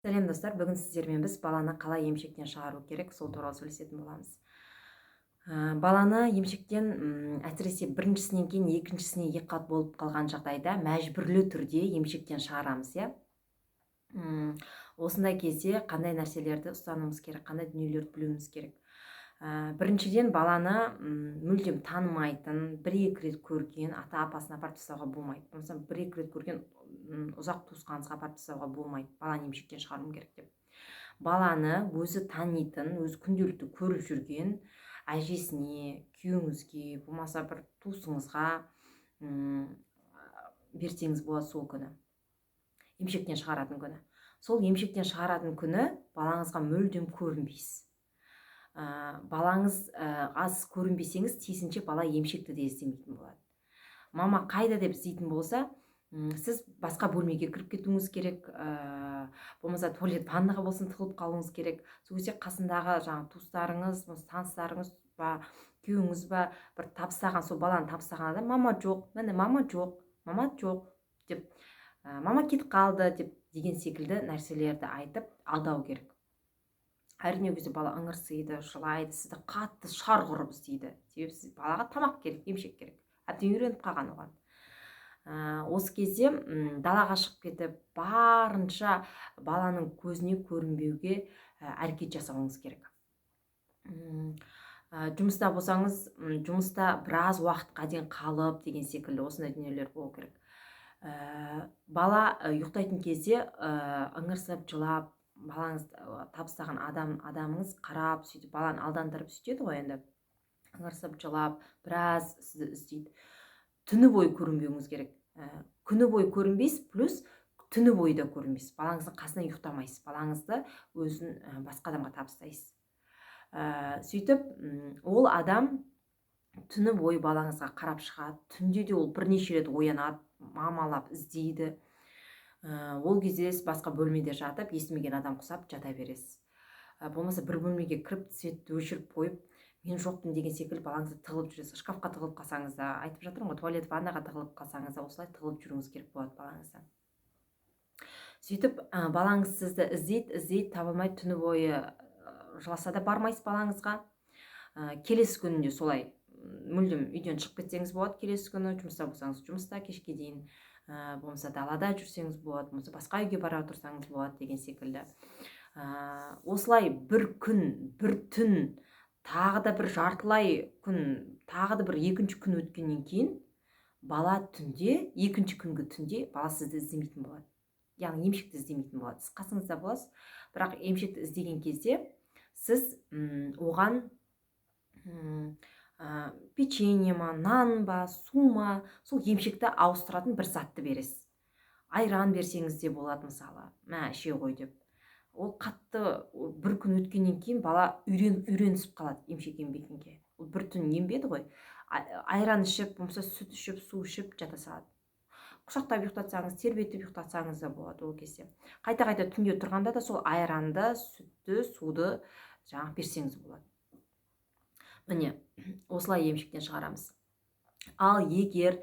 Сәлем, достар! Бүгін сіздермен біз баланы қалай емшектен шығару керек, сол туралы сөйлесетін боламыз. Баланы емшектен, әсіресе біріншісінен кейін екіншісіне 2 қат болып қалған жағдайда, мәжбүрлі түрде емшектен шығарамыз, иә. Осындай кезде қандай нәрселерді ұстануымыз керек, қандай дүниелерді білуіміз керек? Біріншіден, баланы мүлдем танымайтын, бір екі рет көрген ата апасына апарып тастауға болмайды, болмаса бір екі рет көрген ұзақ туысқаныңызға апарып тастауға болмайды баланы емшектен шығаруым керек деп. Баланы өзі танитын, өзі күнделікті көріп жүрген әжесіне, күйеуіңізге, болмаса бір туысыңызға берсеңіз болады. Сол күні, емшектен шығаратын күні, сол емшектен шығаратын күні балаңызға мүлдем көрінбейсіз. Балаңыз аз көрінбесеңіз, тиісінше бала емшекті де іздемейтін болады. Мама қайда деп іздейтін болса, сіз басқа бөлмеге кіріп кетуіңіз керек, болмаса туалет, ваннаға болсын тығылып қалуыңыз керек. Сол кезде қасындағы жаңағы туыстарыңыз, болмаса таныстарыңыз ба, күйеуіңіз ба, бір табыстаған, сол баланы табыстаған адам «Мама жоқ, міне, мама жоқ, мама жоқ» деп, «Мама кетіп қалды» деп деген секілді нәрселерді айтып алдау керек. Әрине, ол кезде бала ыңырсиды, жылайды, сізді қатты шарқ ұрып іздейді, себебі сіз балаға тамақ керек, емшек керек, әбден үйреніп қалған оған. Осы кезде далаға шығып кетіп, барынша баланың көзіне көрінбеуге әрекет жасауыңыз керек. Жұмыста болсаңыз, жұмыста біраз уақытқа дейін қалып деген секілді осындай дүниелер болу керек. Бала ұйықтайтын кезде ыңырсып жылап, балаңыз табыстаған адамыңыз қарап, сөйтіп баланы алдандырып сөйтеді ғой енді. Ыңырсып жылап, біраз сізді іздейді. Түні бойы көрінбеуіңіз керек. Күні бойы көрінбейсіз, плюс түні бойы да көрінбейсіз, балаңыздың қасына ұйықтамайсыз, балаңызды өзін басқа адамға табыстайсыз. Сөйтіп ол адам түні бойы балаңызға қарап шығады. Түнде де ол бірнеше рет оянады, мамалап іздейді. Ол кезде сіз басқа бөлмеде жатып, естімеген адам құсап жата бересіз. Болмаса бір бөлмеге кіріп, светті өшіріп қойып, мен жоқпын деген секілді балаңызды тығылып жүресіз. Шкафқа тығылып қалсаңыз да, айтып жатырмын ғой, туалет, ваннаға тығылып қалсаңыз да, осылай тығылып жүруіңіз керек болады балаңыздан. Сөйтіп балаңыз сізді іздейді, іздейді, таба алмайды. Түні бойы жыласа да, бармайсыз балаңызға. Келесі күнінде солай мүлдем үйден шығып кетсеңіз болады. Келесі күні жұмыста болсаңыз, жұмыста кешке дейін, болмаса далада жүрсеңіз болады, болмаса басқа үйге бара тұрсаңыз болады деген секілді. Осылай бір күн, бір түн, тағы да бір жартылай күн, тағы да бір екінші күн өткеннен кейін бала түнде, екінші күнгі түнде бала сізді іздемейтін болады, яғни емшекті іздемейтін болады. Сіз қасыңызда боласыз, бірақ емшекті іздеген кезде сіз оған печенье ма, нан ба, су ма, сол емшекті ауыстыратын бір затты бересіз. Айран берсеңіз де болады, мысалы, «Мә, іше ғой» деп. Ол қатты бір күн өткеннен кейін бала үйренісіп қалады емшек ембейтінге. Ол бір түн ембеді ғой. Айран ішіп, болмаса сүт ішіп, су ішіп жата салады. Құшақтап ұйықтатсаңыз, тербетіп ұйықтатсаңыз да болады. Ол кезде қайта қайта түнде тұрғанда да сол айранды, сүтті, суды жаңағы берсеңіз болады. Міне, осылай емшектен шығарамыз. Ал егер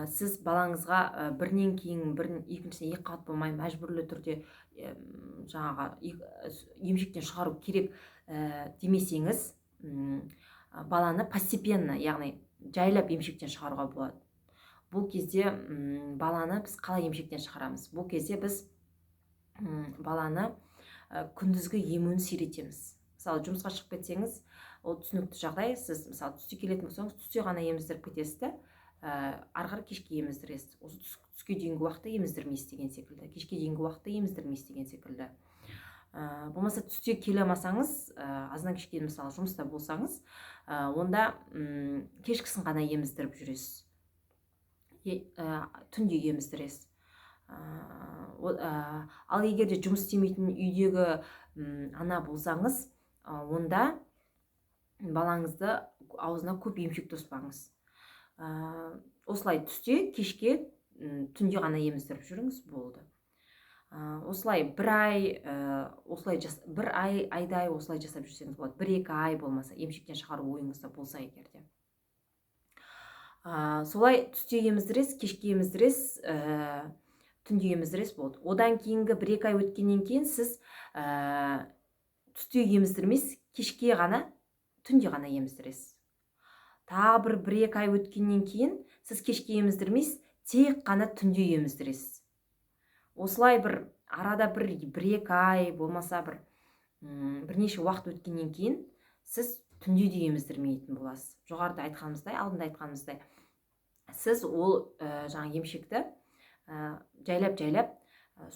сіз балаңызға бірінен кейін бір, екіншісіне 2 қабат болмай, мәжбүрлі түрде жаңағы емшектен шығару керек демесеңіз, баланы постепенно, яғни жайлап емшектен шығаруға болады. Бұл кезде баланы біз қалай емшектен шығарамыз? Бұл кезде біз баланы күндізгі емуін сиретеміз. Мысалы, жұмысқа шығып кетсеңіз, ол түсінікті жағдай. Сіз, мысалы, түсте келетін болсаңыз, түсте ғана еміздіріп кетесіз да, ары қарай кешке еміздіресіз. Осы түске дейінгі уақытта еміздірмейсіз деген секілді, кешке дейінгі уақытта еміздірмейсіз деген секілді. Болмаса түсте келе алмасаңыз, азаннан кешке, мысалы, жұмыста болсаңыз, онда кешкісін ғана еміздіріп жүресіз, түнде еміздіресіз. Ал егер де жұмыс істемейтін үйдегі ана болсаңыз, онда балаңызды аузына көп емшек тоспаңыз. Осылай түсте, кешке, түнде ғана еміздіріп жүріңіз, болды. Осылай бір ай, осылай бір ай, айдай осылай жасап жүрсеңіз болады, 1-2 ай болмаса, емшектен шығару ойыңызда болса егер де. Солай түсте еміздіресіз, кешке еміздіресіз. Түнде еміздіресіз, болды. Одан кейінгі 1-2 ай өткеннен кейін сіз түсте еміздірмейсіз, кешке ғана, түнде ғана еміздіресіз. Тағы бір 2 ай өткеннен кейін сіз кешке еміздірмейсіз, тек қана түнде еміздіресіз. Осылай бір арада бір 2 ай болмаса бірнеше уақыт өткеннен кейін сіз түнде де еміздірмейтін боласыз. Жоғарыда айтқанымыздай, алдында айтқанымыздай, сіз ол жаңа емшекті жайлап жайлап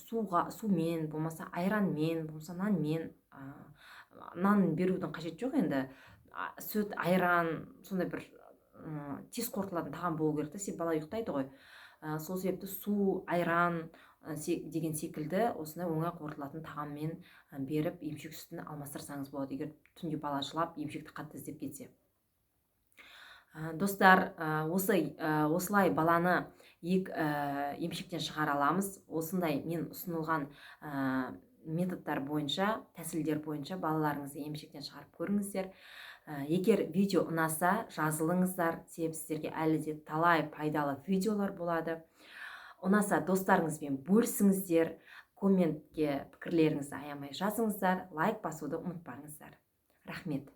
суға, сумен болмаса айранмен, болмаса нанмен, нан берудің қажеті жоқ енді, сүт, айран, сондай бір тез қорытылатын тағам болу керек та, себебі бала ұйықтайды ғой. Сол себепті су, айран деген секілді осындай оңай қорытылатын тағаммен беріп, емшек сүтін алмастырсаңыз болады, егер түнде бала жылап, емшекті қатты іздеп кетсе. Достар, осылай баланы емшектен шығара аламыз. Осындай мен ұсынылған методтар бойынша, тәсілдер бойынша балаларыңызды емшектен шығарып көріңіздер. Егер видео ұнаса, жазылыңыздар, себебі сіздерге әлі де талай пайдалы видеолар болады. Ұнаса, достарыңызбен бөлісіңіздер, комментке пікірлеріңізді аямай жазыңыздар, лайк басуды ұмытпаңыздар. Рахмет.